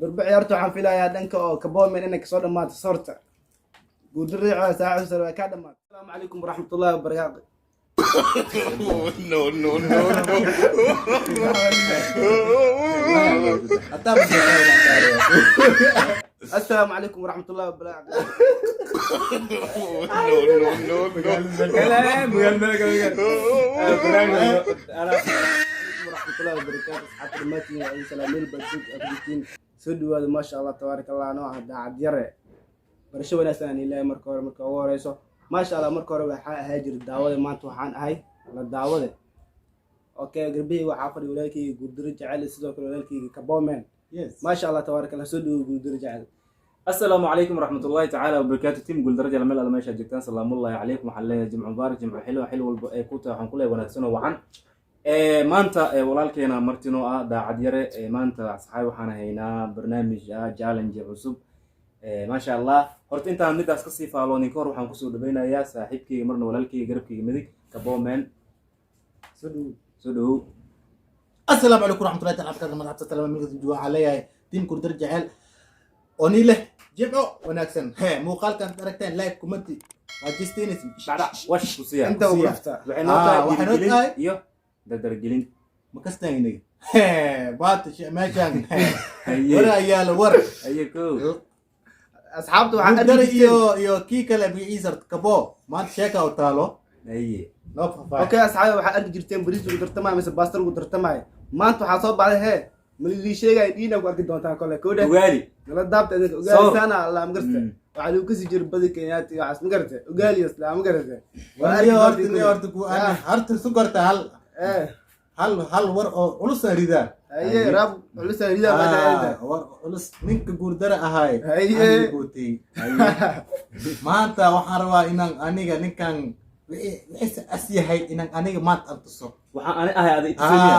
Durba ciyaarta waxaan filayaa dhanka oo Kabomen inay kasoo dhammaato soorta. Guuldarada saaxiib sare waa ka dhamaatay. Asalaamu calaykum waraxmatullaahi wabarakaatu. No, no, no, no. Hataa Assalaamu calaykum waraxmatullaahi wabarakaatu. No, no, no, no. Waraxmatullaahi wabarakaatu. Asxaabta dhammaantiin waa idin salaameel baadug aad soo dhawaada. Maasha Allah, tabaaraka Allah. Nooca daacad yare, barasho wanaagsan aan ilaahay. Marka hore, marka ugu horeyso, maasha Allah, marka hore waxaa ahaa jira daawade, maanta waxaan ahay la daawade. Okay, garbihii waxaa fadhiya walaalkeyga Guurdaro Jecel, sidoo kale walaalkeyga Kabomen. Yes. Maasha Allah, tabaaraka Allah. Soo dhawow, Guurdaro Jecel. Asalaamu calaykum waraxmatullaahi tacaala wabarakaatu. Team Guuldaraja, meel alla meeshaad joogtaan, salaamullaahi calaykum. Waxaan leeyahay jimco mubaarak, jimco xilo xil walba ay ku tahay. Waxaan ku leeyahay wanaagsan oo wacan. Maanta walaalkeena martino ah Daacad Yare. Maanta asxaabi waxaan haynaa barnaamij ah challenge cusub. Maasha Allah. Horta intaan midaas kasii faaloonin ka hor, waxaan kusoo dhaweynayaa saaxiibkeyga, marna walaalkeyga, garabkeyga midig, Kabomen. Soo dhawow. Soo dhawow. Asalaamu calaykum waraxmatullahi taala wabarakaatu. Madaxda salaam milka waxaa leeyahay team Guurdar Jecel oo nii leh jimco wanaagsan. He, muuqaalkan aragteen, like, comment, waa jistiinaysin. Dhacdhac wash ku siya. Inta ugu Siya. rafta. Waxay noo tahay Waxay noo dhiirigelin tahay iyo dardargelin. Ma kastaynay baata meeshaan? Haye. War ayaa la war. Haye, kow. Asxaabta waxaan Guurdar arki iyo jirteen iyo kii kale magaciisa Kabo, maanta sheeka u taalo. Haye. Noo faahfaahin. Okay asxaabi, waxaa arki jirteen bariis lagu tartamaayo mise baasta lagu tartamaayo. Maanta waxaa soo baxday hee malilii sheegaya dhiina ku arki doontaan kole kowdha. Ugaali. Nala daabta idinka. Soor. Ugaalisaana Allah, ma garata? Waxaa lagu kasi jiray badi Kenyaati iyo waxaas, ma garata? Ugaali isla, ma garata? Waa arki Niyo horta doontiin niyo kule. Horta ku horta sugarta hal hal hal war oo culus aan ridaa. Haye, raab culus aan ridaa baa tahay. War culus, ninka Guurdara ahaay Haye. aniga gootay. Maanta waxaan rabaa inaan aniga ninkan wixii as yahay inaan aniga maanta aan tuso. Waxaan ani ahay ada itusaya.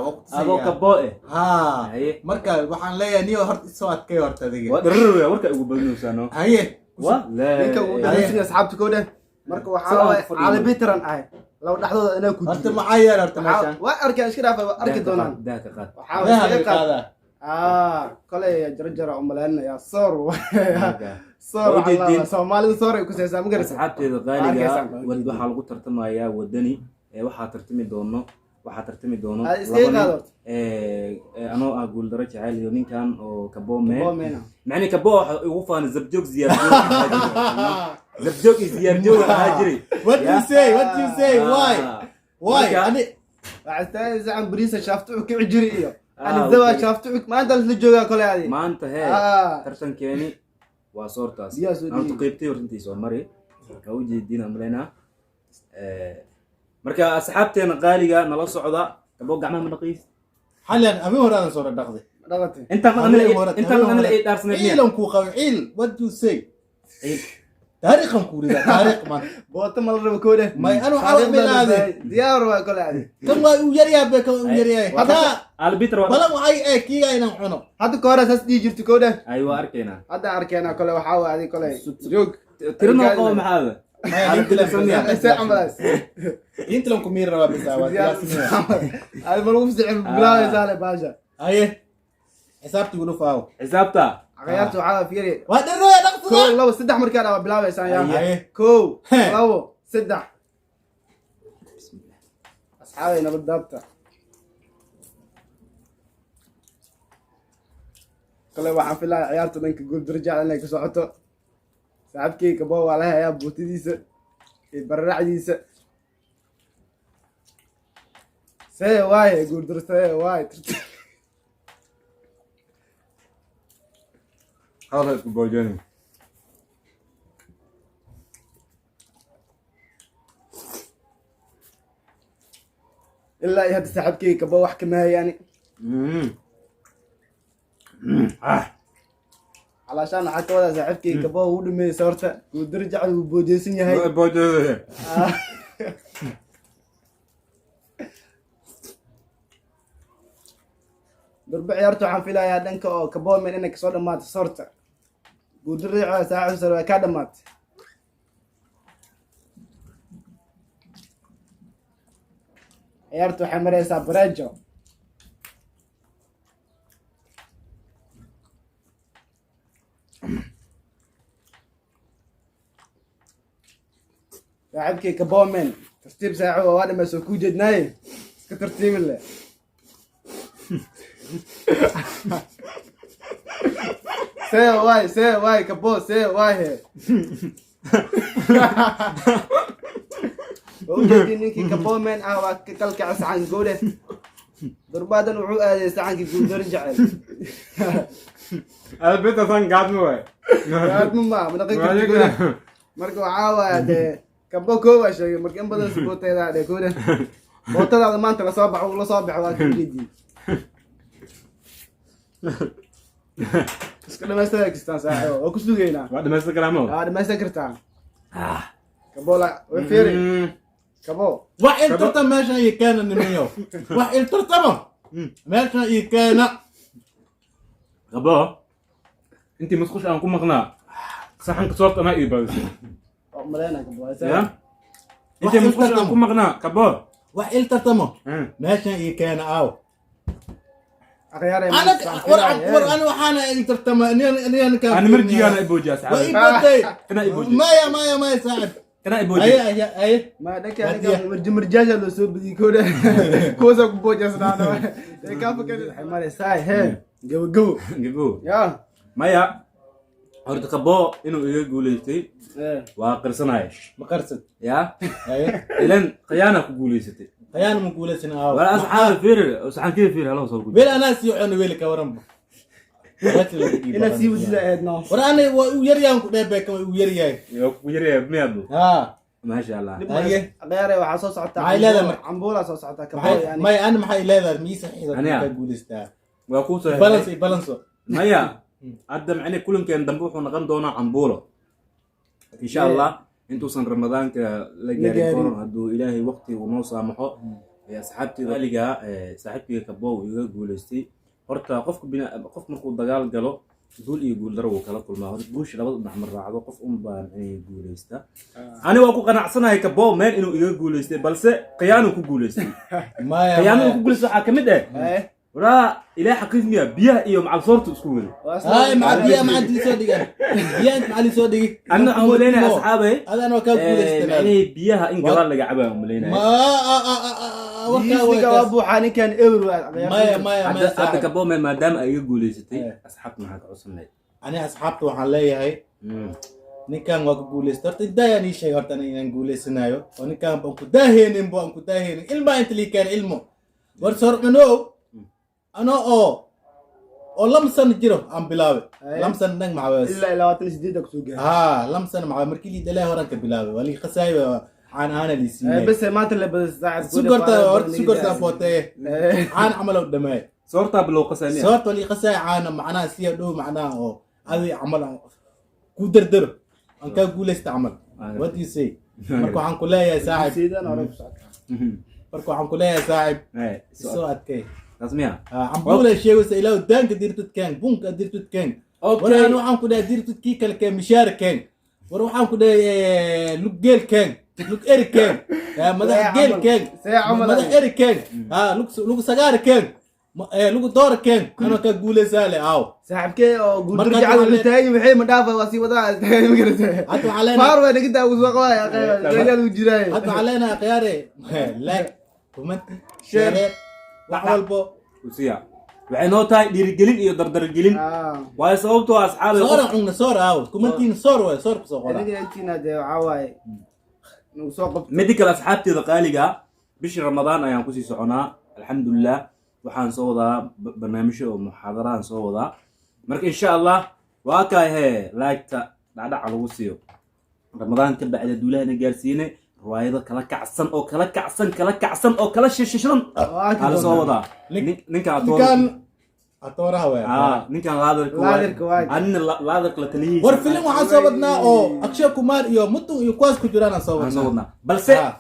Waa ku Adoo tusaya. Kaboo eh. Haye. Marka waxaan leeyahay, niyo horta isoo adkay horta adiga. Waa dhararaya warka ugu badinaysaa no. Haye. Wa Ninka ugu dhageysan asxaabta kowdha. Marka waxaa Sidaan waaye ku fadhiyo. cali bitran ahay laba dhexdooda inaa ku Horta diido. maxaa yeelay horta meeshaan? Waa arkeen, iska dhaafa, waa arki doonaan. Daa ka qaad. Waxaa Meeha iskaga laga qaad. qaadaa. Kolay jarjara u malaynaya soor. Soor. Waa ujeedin. Soomaalida soor ay ku seesaa, ma garata? Asxaabteeda Waa qaaliga, arkaysaan. waxaa lagu tartamayaa wadani. Waxaa tartami doono, waxaa tartami doono Aad iskaga laba nin. qaad horta. Anoo ah Guuldaro Jecel iyo ninkan oo Kabome. Kabomena. Macni Kabo waxa ugu faanay zabjoog ziyaarjoog ahaa jiray. Zabjoog iyo ziyaarjoog ahaa jiray. What you say? What you say? Why? Why? Ani waxaa istaagaysa can bariisa shaaftu kici jiri iyo ani zawa shaaftu maanta la joogaa kolay adi. Maanta hee tartankeeni waa soortaas. Biyaha soo Maanta dhiibi. Qeybtay hortintii soo mari ka ujeediin aan malaynaa. Marka asxaabteena qaaliga nala socda, Kabo gacmaha ma dhaqiis? Xalyan habeen hore aadan soo dhaqday. Dhaqatay. Intaan Habeen hore, intaan habeen anila hore. ay dhaarsaneed miya? Ciilan kuu qabo ciil. What you say? Ciil. Taariikhan kuu ridaa taariikh maanta. Boota ma la rabo kowdha. May anu waxaa bilaabay. Diyaar waa kolay adi. Kan waa uu yaryahay be, kan uu yaryahay. Hataa Albitra waa balan waxay ee kiiga inaan cuno. Hadda ka hore saas dhihi jirta kowdha. Ay, waa arkaynaa. Hadda arkeenaa kole waxaa waa adi kolay joog. Tirnoo qabo maxaada? Maya, diinta See camalaas. Diinta lan ku miiri rabaa bisa waa tilaasimaya. Adi ma lagu fisixin bilaabaysaa le baasha. Haye, xisaabtii gulu faawo. Xisaabta. Ciyaarta waxaa fiiri. Waa dharooya dhaqsada. Kow, labo, saddex markaa dhaa bilaabaysaan yaa. Haye. Kow, labo, saddex. Asxaabay, nabad daabta. Kale waxaan filaya ciyaarta dhanka guul darajaal inay ka socoto. Saaxiibkey Kabo waa la hayaa buutidiisa iyo bararacdiisa. See waaye guuldaro, see waaye? Hadal isku boojani. Ilaa iyo hadda saaxiibkey Kabo wax kama hayaani. Calaashaan waxaa ka wadaa saaxiibkey Kabo uu dhameeyey soorta, guuldaro jecel wuu boojeysan yahay. Boojani. Durba ciyaarta waxaan filayaa dhanka oo Kabomen inay kasoo dhammaato soorta. Guuldarada saaxiib sare waa ka dhamaatay. Ciyaarta waxay maraysaa barejo. Saaxiibkii Kabomen, tartiib saaxiib, waa dhamaa soo kuu jeednaaye, iska tartiibin leh. See waay, see waay, Kabo, see waay he. Waa ujeedin ninkii Kabomen ah waa ka kalkaca saxanka gowle. Durbaadan wuxuu aaday saxankii Guuldaro Jecel. Albeta san gaadmo waay. Aadmu ma naqi karti gowle. Marka waxaa waaya dee Kabo koo waa sheegay, marka in badan sabooteedaa dhee kowle. Bootadaada maanta lasoo baxo, lasoo baxo, waa ka ujeedii. Iska dhamaystira kistaan saaxiibo, waa ku sugaynaa. Waa dhamaysan karaa ma? Waa dhamaysan kartaa. Kabo la way fiiri. Kabo. Wax il tartam meeshan iyo keena nimanyo, wax il tartamo meeshan iyo keena. Qabo, intii musqusha aan ku maqnaa saxanka soorta anaa ii baadisay. Oo maleyna Kabo. Ya, intii musqusha aan ku maqnaa Kabo. Wax il tartamo meeshan iyo keena aaw. Akhyaar. Ana war war, ana waxaana il tartama anigan ka. Ana marjigaana iboojiya. Waa ii asxaabi. bootay. Kana iboojiya. Maya, maya, maya, saaxib. Kana aye. iboojiya. Aye, aye. Ma dhanka aniga marji marjaasha loo soo badiyey kooda kuwaasa ku boojasnaana ee kaa fakar waxay maraysaa hee gabo gabo. Gabo. Ya. Maya, horta Kabo inuu iga guulaystay waa qirsanaya. Ma qarsad. Ya. Aye. Ilan khiyaana ku guulaysatay. Khayaan ma guulaysan aaw. Wala asxaabi, fiiri saxankii, fiiri haloo soo guji. Weli anaa sii cuna, weli ka waranba. Inaad sii wadida eedno. War ana waa u yaryahan ku dheebeeka, waa u yaryahay. Waa ku yaryahay miyaadu? Haa. Maasha Allah. Haye. Akhyaare, waxaa soo socotaa Maxay leedahay marka? cambuulaa soo socotaa Kabo. Maxay Yani maya, ana maxay leedahay miisa xiisa? Aniga? Ka guulaystaa. Waa kuu soo Balance iyo balance. Maya, hadda macne kulankeena dambe wuxuu noqon doonaa cambuulo insha Allah, intuusan Ramadaanka la gaarin gaarin. Kahor hadduu Ilaahay waqti uu noo saamaxo. Asxaabteyda qaaliga, saaxiibkayga Kabo uu iga guulaystay. Horta qofka bina qof markuu dagaal galo guul iyo guul daro wuu kala kulmaa. Horta guusha labada dhinac ma raacdo, qof unbaa macnihii guulaysta. Ani waa ku qanacsanahay Kabo meel inuu iga guulaystay, balse khiyaanuu ku guulaystay. Maya. Khiyaanadu ku guulaystay waxaa ka mid ah Eh, walaa ilaa xaqiis miya biyaha iyo macal soortu isku wada. Waa هاي مع biya maxaa inta soo dhigan, biya inta maxaa soo dhigi. Anna waxaan umaleynaya asxaabay adana waa kaa guulaystay. Macnihii biyaha in gadaal laga cabaya umaleynaya. Ma warkaa Liisniga waa waa buuxaa ninkan ewer waa. Maya, maya, maya. Hadda Saaxib. Kabome, maadaama ay iga guulaysatay, asxaabta maxaa ka codsanay? Ani asxaabta waxaan leeyahay ninkan waa ku guulaystay. Horta intaayaan ii sheegay horta aniga inaan guulaysanayo oo ninkan baan ku daaheynin, baan ku daaheynin ilmaa inta lii keenay ilmo war sor cunow ano oo 2 sano jiro aan bilaabay. Aye. 2 sano dhan maxaa waay? Ilaa 28 kusoo gaaray. Haa, 2 sano maxaa markii lii dhalay horaan ka bilaabay, waa lii qasaay, caan ahaana lii siiyay. Bas maanta la badan saaxib. Sugarta horta, sugarta bootee caan camal oo dhamaay. Soortaa bilow qasaniya. Soorta waa lii qasaay, caana macnaha siya dhow macnaha oo adi camal aan ku dardaro aan kaa guulaysta camal. What do you say? Marka waxaan ku leeyahay saaxib, Siidan hore ku socota. Marka waxaan ku leeyahay saaxib, isoo adkay. Taas miya? Cambuula sheegaysa ilaahu daanka dirtid keen, bunka dirtid keen. War Okay. aan waxaan ku dhahay dirtid kii kale keen, mishaar keen. War waxaan ku dhahay lug geel keen, lug eri keen, madax See geel camal. keen. See camal. Madax eri keen, ha lug sagaar keen, lug door keen, anoo ka guulaysaa le aaw. Saaxibkee oo guuldur Marka jecel waxaa wuxuu taagan waxay ma dhaafa, waa sii wadaa ma garatay. Hadda waxaa leenahay Faar waa naga daa soo qabaya dagaal uu jiraay. Hadda waxaa leenahay khiyaare, like, comment, Share. share, wax walbo. Usiya waxay noo tahay dhiirigelin iyo dardargelin, waayo sababtoo ah asxaabay soor aan cunna, soor aaw, commentiin soor waay, soor kusoo qora. Adiga intiina dee waxaa waaye nagu soo qabto. Midda kale, asxaabteeda qaaliga ah, bishii Ramadaan ayaan kusii soconaa alxamdulilah. Waxaan soo wadaa barnaamijyo oo muxaadaraan soo wadaa. Marka insha Allah waa kaay hee laagta dhacdhaca lagu siiyo. Ramadaan ka bacda duulahana gaarsiinay riwaayado kala kacsan oo kala kacsan, kala kacsan oo kala shishishan aa la soo wadaa. Ninkan ninkan atooraha waay. Ah, ninkan laadarka waay. Laadarka waay. Anina laadarka la taliyihiisa. War filim waxaan soo wadnaa oo Akshay Kumar iyo Mutun iyo kuwaas ku jiraan aan soo Aan soo wadnaa. wadnaa balse Ah.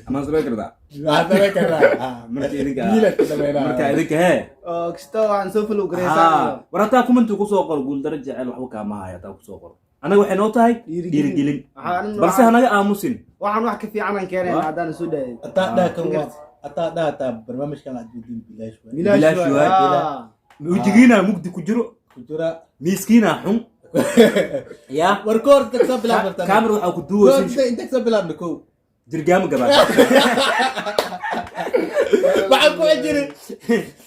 amaan samayn kartaa. Waxaan samayn karnaa. Ah, Marka idinka wiilaad ku dhameynaa. Marka idinka hee Oo kasta waxaan soo follow gareysaa. Haa, war hataa commenti kusoo qor "guuldaro jecel" waxba kaama haya. Hataa kusoo qor, annaga waxay noo tahay Dhiirigelin. dhiirigelin, Waxaan balse hanaga aamusin. Waxaan wax ka fiican aan keenayna haddaan soo dhaayay. Ataa dhaha kan waa ataa dhaha taa barnaamijkan aad wadiin bilaash waay. Bilaash waay. Ah. Wejigiina mugdi ku jiro. Ku jira. Miiskiina xun. Ya. War koor inta kasoo bilaabna. Kaamir waxaa ku Koor duuwaysa. inta kasoo bilaabna kow. Jirgaamo gabaad. Waxaan ku xijiri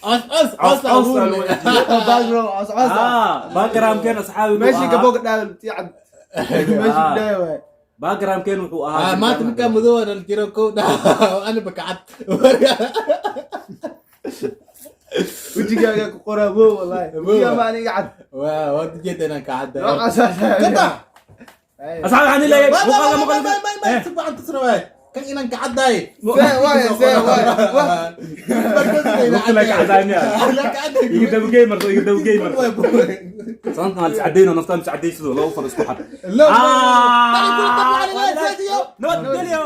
cos cos. Cos cos cos abuurne. aa lagu xijiri. Background cos cos ah. Ah, backgroundkeen asxaabi wuxuu Meeshii ahaa- gabooga dhaal tii cad. Meeshii dhaal waay. Backgroundkeen wuxuu ahaa Ah, maanta jirgaamo markaa gabaad. madow aan jiro kow dhaa ana bakacad. Wejigaaga ku qoraa wow wallahi. Wow. Wejigaa ma aniga cad. Waa waad ujeeda inaan kacadda. Noocaas ah. Ka bax. Ay. Asxaabi waxaan leeyahay muuqaalka muuqaalka Si fiican tusra kan inaan kacaddahay. See waay, see waay. Wah. Waqti la kacadaay miyaa? Iga dabagey marto, iga dabagey marto. Sababta aan iscadayno, naftaan iscadaysido laba far isku xad. لا. Ah, nabadgelyo.